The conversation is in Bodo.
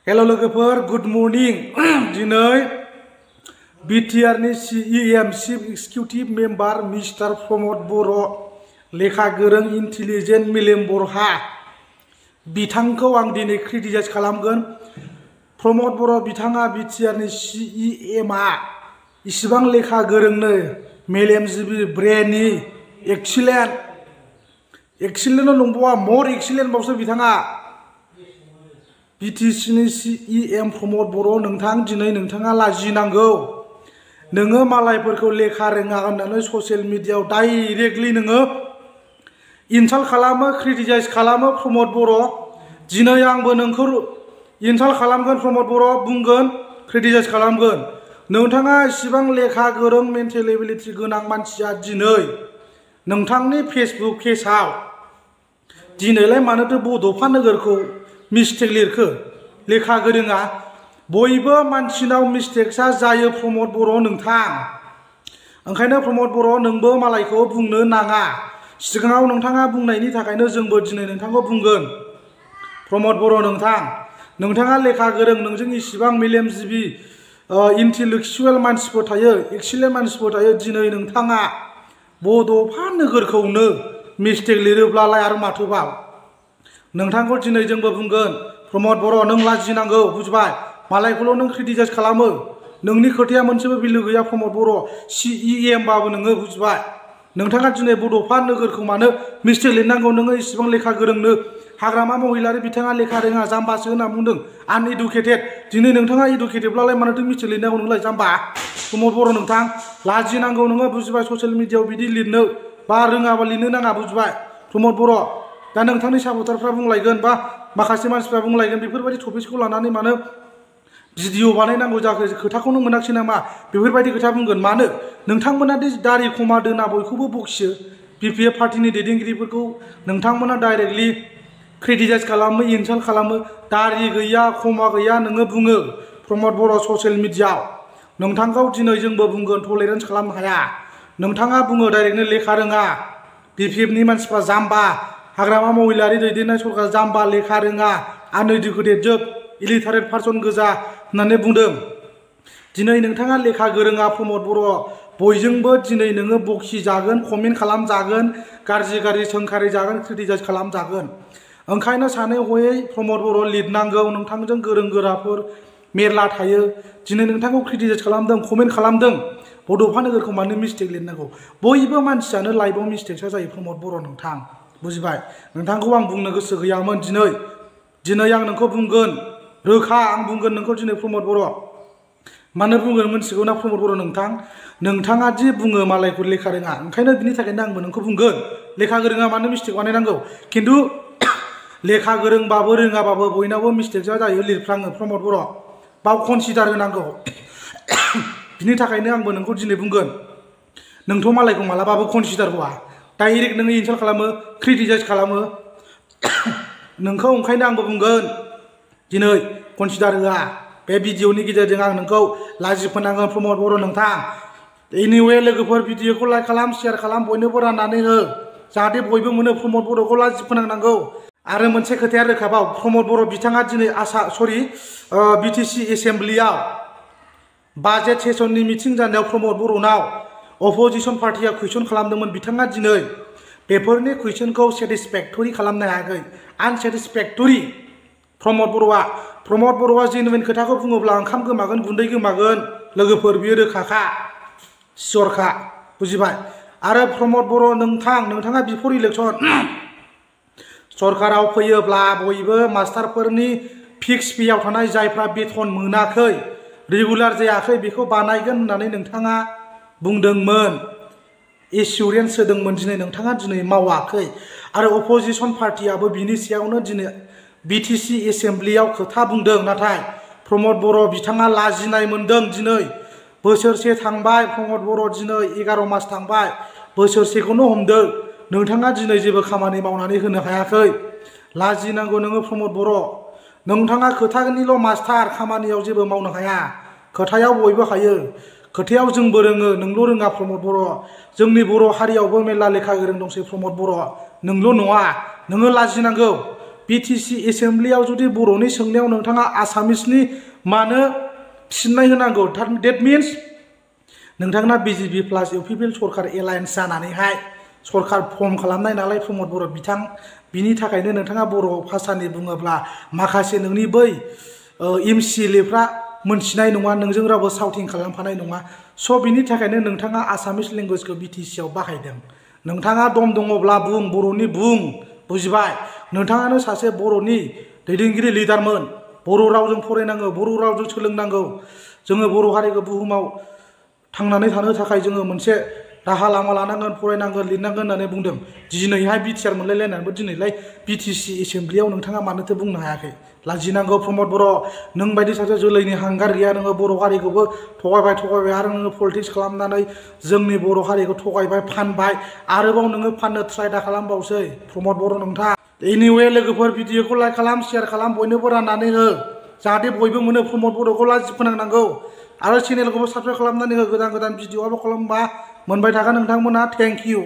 हेलो लोगोफोर गुड मर्निं दिनै बिटिआरनि CEM chief executive member mister Pramod Boro' लेखा गोरों इन्टेलिजेन्ट मेलेम बरहा बिथांखौ आं दिनै क्रिटिसाइज खालामगोन। प्रमद बर' बिथाङा बिटिआरनि CEM इसिबां लेखा गोरोंनो मेलेमजिबि ब्रेननि एक्सिलेन्ट नंबावा मर एक्सिलेन्ट बावसो बिथाङा बिटिसिनि CEM प्रमद बर' नोंथां दिनै नोंथाङा लाजिनांगौ। नोङो मालायफोरखौ लेखा रोङा होननानै ससियेल मिडियायाव डाइरेक्टलि नोङो इनसाल्ट खालामो क्रिटिसाइज खालामो प्रमद बर'। दिनै आंबो नोंखौ इनसाल्ट खालामगोन प्रमद बर' बुंगोन क्रिटिसाइज खालामगोन। नोंथाङा इसिबां लेखा गोरों मेन्टेल एबिलिटि गोनां मानसिया दिनै नोंथांनि फेसबुक पेजआव दिनैलाय मानोथो बड'फा नोगोरखौ मिस्टेक लिरखो लेखा गोरोङा बयबो मानसिनाव मिस्टेक्सा जायो प्रमद बर' नोंथां। ओंखायनो प्रमद बर' नोंबो मालायखौ बुंनो नाङा। सिगाङाव नोंथाङा बुंनायनि थाखायनो जोंबो दिनै नोंथांखौ बुंगोन। प्रमद बर' नोंथाङा लेखा गोरों नोंजों इसिबां मेलेमजिबि इन्टेलेक्सुवेल मानसिफोर थायो एक्सिलेन्ट मानसिफोर थायो दिनै नोंथाङा बड'फा नोगोरखौनो मिस्टेक लिरोब्लालाय आरो माथोबाव। नोंथांखौ दिनै जोंबो बुंगोन प्रमद बर' नों लाजिनांगौ बुजिबाय। मालायखौल' नों क्रिटिसाइज खालामो नोंनि खोथाया मोनसेबो भेलु गैया प्रमद बर' CEM बाबो नोङो बुजिबाय। नोंथाङा दिनै बड'फा नोगोरखौ मानो मिस्टेक लिरनांगौ नोङो इसिबां लेखा गोरोंनो। हाग्रामा महिलारि बिथाङा लेखा रोङा जाम्बासो होनना बुंदों आनइडुकेटेड। दिनै नोंथाङा इडुकेटेडब्लालाय मानोथो मिस्टेक लिरनांगौ नोंलाय जाम्बा प्रमद बर' नोंथां लाजिनांगौ नोङो बुजिबाय। ससियेल मिडियायाव बिदि लिरनो बा रोङाबा लिरनो नाङा बुजिबाय प्रमद बर'। दा नोंथांनि सापर्टारफ्रा बुंलायगोन बा माखासे मानसिफ्रा बुंलायगोन बेफोरबायदि टपिक्सखौ लानानै मानो भिडिअ बानायनांगौ जाखो खोथाखौनो मोनाखिसै नामा बेफोरबायदि खोथा बुंगोन। मानो नोंथांमोना दि दारि खमा दोना बयखौबो बखियो BPF पार्टिनि दैदेनगिरिफोरखौ नोंथांमोना डाइरेक्टलि क्रिटिसाइज खालामो इनसाल्ट खालामो। दारि गैया खमा गैया नोङो बुङो प्रमद बर' ससियेल मिडियायाव। नोंथांखौ दिनै जोंबो बुंगोन टलारेन्स खालामनो हाया। नोंथाङा बुङो डाइरेक्टनो लेखा रोङा BPFनि मानसिफ्रा जाम्बा हाग्रामा महिलारि दैदेननाय सरकार जाम्बा लेखा रोङा आनइडुकेटेड जोब इलिटारेट पार्सन गोजा होननानै बुंदों। दिनै नोंथाङा लेखा गोरोङा प्रमद बर' बयजोंबो दिनै नोङो बखिजागोन कमेन्ट खालामजागोन गाज्रि सोंखारि जागोन क्रिटिसाइज खालामजागोन। ओंखायनो सानै हयै प्रमद बर' लिरनांगौ। नोंथांजों गोरों गोराफोर मेरला थायो दिनै नोंथांखौ क्रिटिसाइज खालामदों कमेन्ट खालामदों बड'फा नोगोरखौ मानो मिस्टेक लिरनांगौ। बयबो मानसियानो लाइफआव मिस्टेक्सा जायो प्रमद बर' नोंथां बुजिबाय। नोंथांखौ आं बुंनो गोसो गैयामोन दिनै आं नोंखौ बुंगोन रोखा आं बुंगोन नोंखौ दिनै प्रमद बर'। मानो बुंगोन मिथिगौ ना प्रमद बर' नोंथाङा दि बुङो मालायखौ लेखा रोङा ओंखायनो बिनि थाखायनो आंबो नोंखौ बुंगोन लेखा गोरोङा मानो मिस्टेक बानायनांगौ। खिन्थु लेखा गोरोंबाबो रोङाबाबो बयनावबो मिस्टेक्सा जायो लिरफ्लाङो प्रमद बर' बाव कनसिडार होनांगौ। बिनि थाखायनो आंबो नोंखौ दिनै बुंगोन नोंथ' मालायखौ मालाबाबो कनसिडार होआ डाइरेक्ट नोङो इनसाल्ट खालामो क्रिटिसाइज खालामो नोंखौ। ओंखायनो आंबो बुंगोन दिनै कनसिडार होआ। बे भिडिअनि गेजेरजों आं नोंखौ लाजि फोनांगोन प्रमद बर' नोंथां। एनिवे लोगोफोर भिडिअखौ लाइक खालाम शेयार खालाम बयनोबो राननानै हो जाहाथे बयबो मोनो प्रमद बर'खौ लाजि फोनांनांगौ। आरो मोनसे खोथाया रोखाबाव प्रमद बर' बिथाङा दिनै BTC एसेम्ब्लियाव बाजेट सेसननि मिथिं जानायाव प्रमद बर'नाव अपोजिसन पार्टिया कुइसन खालामदोंमोन। बिथाङा दिनै बेफोरनि कुइसनखौ सेटिसफेक्टरि खालामनो हायाखै आनसेटिसफेक्टरि। प्रमद बर'आ जेनुइन खोथाखौ बुङोब्ला ओंखाम गोमागोन गुन्दै गोमागोन लोगोफोर बियो रोखाखा सियरखा बुजिबाय। आरो प्रमद बर' नोंथाङा बिफर इलेक्सन सरकाराव फैयोब्ला बयबो मास्टारफोरनि फिक्स पेआव थानाय जायफ्रा बेथन मोनाखै रेगुलार जायाखै बेखौ बानायगोन होननानै नोंथाङा बुंदोंमोन एसिउरेन्स होदोंमोन। दिनै नोंथाङा दिनै मावाखै आरो अपोजिसन पार्टियाबो बिनि सायावनो दिनै BTC एसेम्ब्लियाव खोथा बुंदों। नाथाय प्रमद बर' बिथाङा लाजिनाय मोनदों। दिनै बोसोरसे थांबाय प्रमद बर' दिनै 11 मास थांबाय बोसोरसेखौनो हमदों नोंथाङा दिनै जेबो खामानि मावनानै होनो हायाखै। लाजिनांगौ नोङो प्रमद बर'। नोंथाङा खोथानिल' मास्टार खामानियाव जेबो मावनो हाया। खोथायाव बयबो हायो खोथायाव जोंबो रोङो नोंल' रोङा प्रमद बर'। जोंनि बर' हारियावबो मेरला लेखा गोरों दंसै प्रमद बर' नोंल' नङा। नोङो लाजिनांगौ बिटिसि एसेम्ब्लियाव जुदि बर'नि सोंनायाव नोंथाङा आसामिसनि मानो फिननाय होनांगौ डेट मिन्स नोंथांना बिजेपि प्लास इउपिपिएल सरकार एलायन्स जानानैहाय सरकार फर्म खालामनाय नालाय प्रमद बर' बिथां बिनि थाखायनो नोंथाङा बर' भाषानि बुङोब्ला माखासे नोंनि बै एमसिएलएफ्रा मोनथिनाय नङा नोंजों रावबो साउटिं खालामफानाय नङा स' बिनि थाखायनो नोंथाङा आसामिस लेंगुवेजखौ बिटिसिआव बाहायदों नोंथाङा दम दङब्ला बुं बर'नि बुं बुजिबाय नोंथाङानो सासे बर'नि दैदेनगिरि लिडारमोन बर' रावजों फरायनांगौ बर' रावजों सोलोंनांगौ जोङो बर' हारिखौ बुहुमाव थांनानै थानो थाखाय जोङो मोनसे राहा लामा लानांगोन फरायनांगोन लिरनांगोन होननानै बुंदों दिनैहाय बिटिआर मोनलायलायनानैबो दिनैलाय बिटिसि एसेम्ब्लियाव नोंथाङा मानोथो बुंनो हायाखै लाजिनांगौ प्रमद बर' नों बायदि सासे जोलैनि हांगार गैया नोङो बर' हारिखौबो थगायबाय आरो नोङो पलिटिक्स खालामनानै जोंनि बर' हारिखौ थगायबाय फानबाय आरोबाव नोङो फाननो ट्राइ दा खालामबावसै प्रमद बर' नोंथां एनिवे लोगोफोर भिडिअखौ लाइक खालाम शेयार खालाम बयनोबो राननानै हो जाहाथे बयबो मोनो प्रमद बर'खौ लाजि फोनांनांगौ आरो चेनेलखौबो साबस्क्राइब खालामनानै हो गोदान भिडिअ आपल'ड खालामबा मोनबाय थागोन नोंथांमोना थेंक इउ